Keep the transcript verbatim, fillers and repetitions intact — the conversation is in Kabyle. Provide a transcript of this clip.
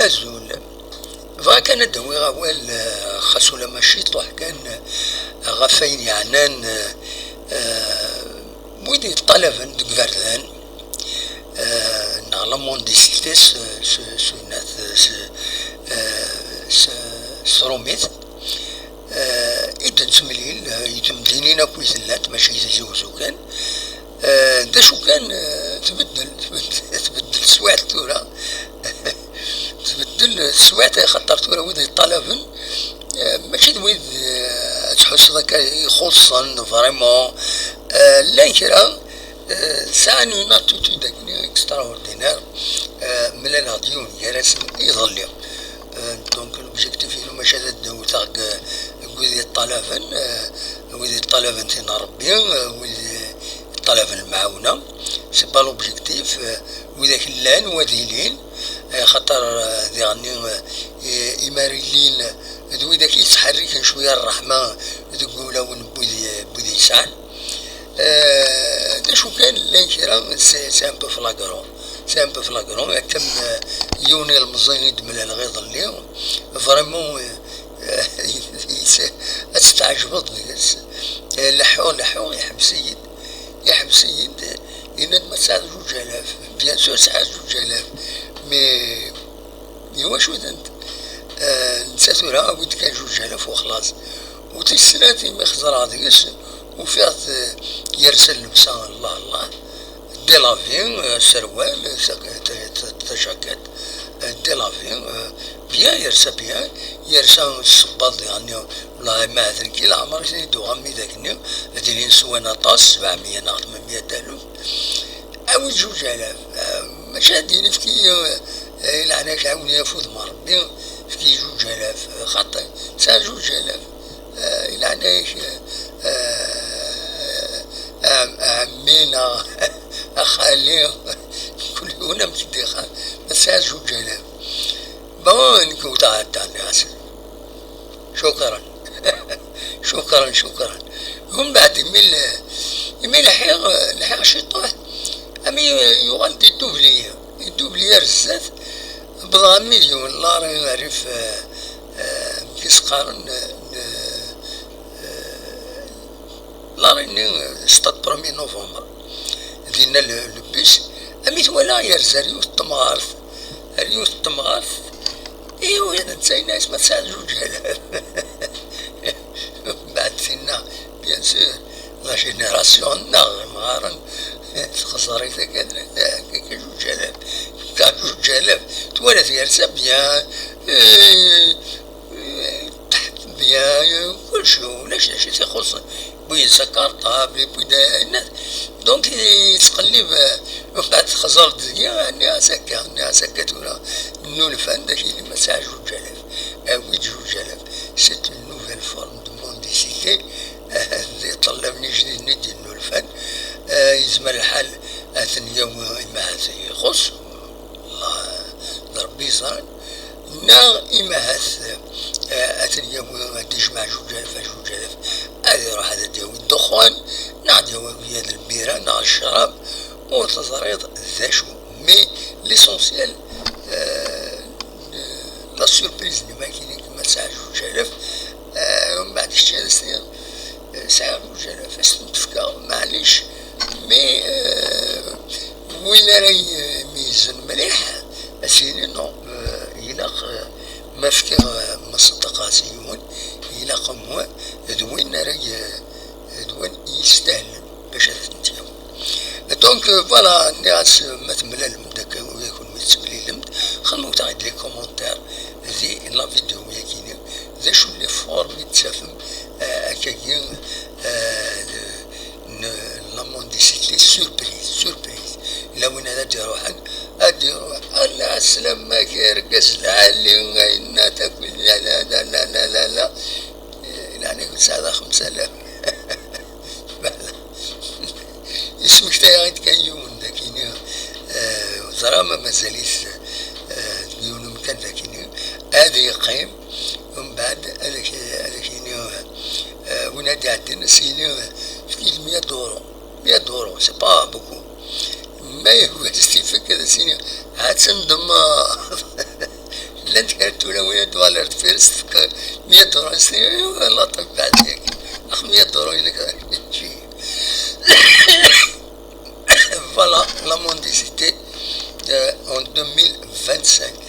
Azul. Bɣiɣ kan ad d-awiɣ awal, eh, xas ulamma ciṭuḥ kan, eh, ɣef wayen yeɛnan, eh, eh, wid yeṭṭalaben deg iberdan, eh, neɣ la mendicité s, s, s, s, eh, s, s rumit, eh, i d-nettemlil, eh, i temdinin akk i tellant, mačči d Tizi Uzzu kan. Eh, d acu kan, eh, tbeddel, tbeddel, tbeddel teswiɛt tura. Tbeddel teswiɛt, axaṭer tura wid yeṭṭalaben, eh, mačči d wid, eh, ad tḥusseḍ akka ixuṣṣen, vraiment. Eh, llan kra, eh, sɛan une attitude akken extraordinaire. Eh, mlaleɣ-d yiwen gar-asen iḍelli. Eh, donc, l'objectif-inu mačči ad d-wteɣ deg, deg wid yeṭṭalaben, eh, wid yeṭṭalaben tin n Ṛebbi, eh, wid yeṭṭalaben lemɛawna. C'est pas l'objectif, eh, widak llan, wa ad ilin, eh, xaṭer, eh, diɣenni, eh, i-, imar illin, eh, d widak i yettḥerriken cwiya ṛṛeḥma deg wulawen n wid, n wid yesɛan. Eh, d acu kan, llan kra, c'est, c'est un peu flagrant. C'est un peu flagrant. Akken, eh, yiwen ilemẓi i d-mlaleɣ iḍelli, vraiment, eh, eh, ad testeɛǧbeḍ deg-s. Eh, leḥḥuɣ, leḥḥuɣ, iḥbes-iyi-d. Iḥbes-iyi-d, eh, yenna-d: "Ma tesɛiḍ zuǧ alaf?" Bien sûr, sɛiɣ zuǧ alaf. Mais iwacu tent? Eh, netta tura awi-d kan zuǧ alaf u xlaṣ. U tis snat imi xeẓreɣ deg-s, ufiɣ-t, eh, yersa llebsa, Allah, Allah. De la vie, eh, serwal, eh, ta-, ta-, ta-, tajaket, eh, de la vie, eh, bien, yersa bien, yersa ssebbaḍ, yeɛni, والله ما هذا كي العمر سيدو غمي ذاك النيو، هذه اللي نسوان أطاس، سبعمية ناغ ثمانمية ألف. أو يجوج آلاف، آه، ماشي هاد ينفكي، آه، إلا عناك عاوني يفوت مع ربي، فكي جوج آلاف، آه، خاطر، سا جوج آلاف، آه، إلا عناك، آه، آه، عم-، عمينا، أخالي، كل يوم نمشي ديخان، بس سا جوج آلاف. Bon, نكوت عاد تاني عسل. شكرا. شكرا، شكرا. ومن بعد يميل، يميل لحيغ، لحيغ شي طوح. أمي يوغال دي دوبلي، دوبلي رزاف. بضع مليون، لا راه يعرف، آه، آه، كيس قارن، آه، آه، لا ريني ستاد بروميي نوفمبر. دينا ل-، لبيس. أمي توالى يرزا ريوث التمغارث. ريوث التمغارث. إيوا، هذا نسينا اسمه تسعة جوج آلاف. بعد فينا، بيان سور، لا جينيراسيون، نا، مغارن، تخزري تاكاد، كيك جوج آلاف. كان جوج آلاف. توالى يرزا بيان. إيه، تحت بيان، كلشي، ولاش، لاش تيخص. بوي سا كارطابل، بوي دا-، الناس. دونك يتقلب، آه، ومن بعد خزر الدنيا، يعني، هساكا، يعني، هساكا تورا. نولفان، داك اللي ما ساعة جوج آلاف. آه، وي جوج آلاف. C'est une nouvelle forme de mendicité. آه، اللي طلبني جديد ندي نولفان. آه، يزمر الحال، آه، ثنيا وما يخص. الله، ربي يسهل. Neɣ imahat, eh, ad ten-yawi, ad d-ijmeɛ juǧ alaf ar juǧ alaf, ad iruḥ ad d-yawi ddexxan, neɣ ad d-yawi yad lbira, neɣ ccrab, ur teẓriḍ d acu. Mais l'essentiel, eh, la surprise n imakini kma tesɛa juǧ alaf, eh, mbeɛd kečč ad as-tiniḍ, eh, sɛiɣ juǧ alaf, ad s-ten-tefkeḍ, maɛlic, mais, eh, win ara y-, imeyyzen mliḥ, ad s-yini non, eh, ilaq, eh, ma fkiɣ, eh, ma ṣeddqeɣ-as i yiwen, ilaq am wa, d win ara y-, d win yestahlen bac ad tent-yawi. Donc, eh, voilà, nniɣ-as, eh, ma temlalem-d akka, ula d kunwi tettemlilem-d, xedmem-aɣ-d les commentaires di la vidéo-yagi-ni, d acu n les formes i d-tafem, eh, akkagi, eh, n la mendicité surprise, surprise. Yella win ara d-iruḥen, ad d-iruḥ, ala ɛeslama-k argaz lɛali, ayna takk, la, la, la. Yeɛni kul saɛa d xemsa alaf. Yesmekta-yaɣ-d kan yiwen dagini, eh, ẓra ma mazal-it, eh, deg yiwen umkan dagini, ad yeqqim, umbeɛd ad ak-, ad ak-yini, eh, win ad d-iɛeddin, ad s-yini, eh, efk-iyi-d mya duru. Mya duru, c'est pas beaucoup. Ma yugi ad s-t-ifek, ad as-yini, ad tendemmeḍ. Llant kra n tulawin ad d-uɣal ar deffir s tefka mya duṛu, s la ṭṭef beɛd yagi. Ax mya duṛu inek d kečči. Voilà, la mendicité, euh, en deux mille vingt-cinq.